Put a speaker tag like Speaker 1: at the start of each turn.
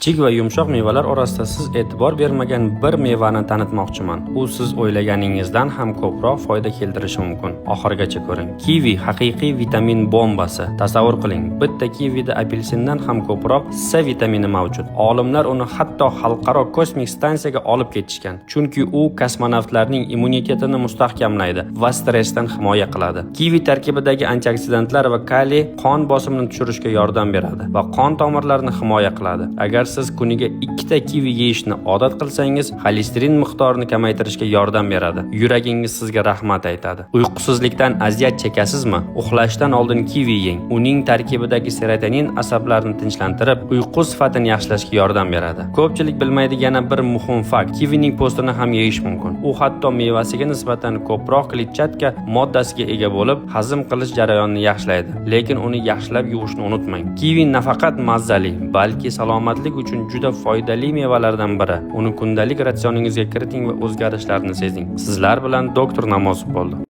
Speaker 1: Kichik va yumshoq mevalar orasida siz e'tibor bermagan bir mevani tanitmoqchiman. U siz o'ylaganingizdan ham ko'proq foyda keltirishi mumkin. Oxirigacha ko'ring. Kivi haqiqiy vitamin bombasi. Tasavvur qiling, bitta kivida apelsindan ham ko'proq C vitamini mavjud. Olimlar uni hatto xalqaro kosmik stansiyaga olib ketishgan, chunki u kosmonavtlarning immunitetini mustahkamlaydi va stressdan himoya qiladi. Kivi tarkibidagi antioksidantlar va kaliy qon bosimini tushirishga yordam beradi va qon tomirlarini himoya qiladi. Agar siz kuniga ikkita kivi yeyishni odat qilsangiz, xolesterin miqdorini kamaytirishga yordam beradi. Yuragingiz sizga rahmat aytadi. Uyqusizlikdan aziyat chekasizmi? Uxlashdan oldin kivi yeng. Uning tarkibidagi serotonin asablarni tinchlantirib, uyqu sifatini yaxshilashga yordam beradi. Ko'pchilik bilmaydigan yana bir muhim fakt: kivining po'stini ham yeyish mumkin. U hatto mevasiga nisbatan ko'proq kletchatka moddasiga ega bo'lib, hazm qilish jarayonini yaxshilaydi. Lekin uni yaxshilab yuvishni unutmang. Kivi nafaqat mazali, balki salomatlik uchun juda foydali mevalardan biri. Uni kundalik ratsioningizga kiriting va o'zgarishlarni sezing. Sizlar bilan doktor Namozov bo'ldi.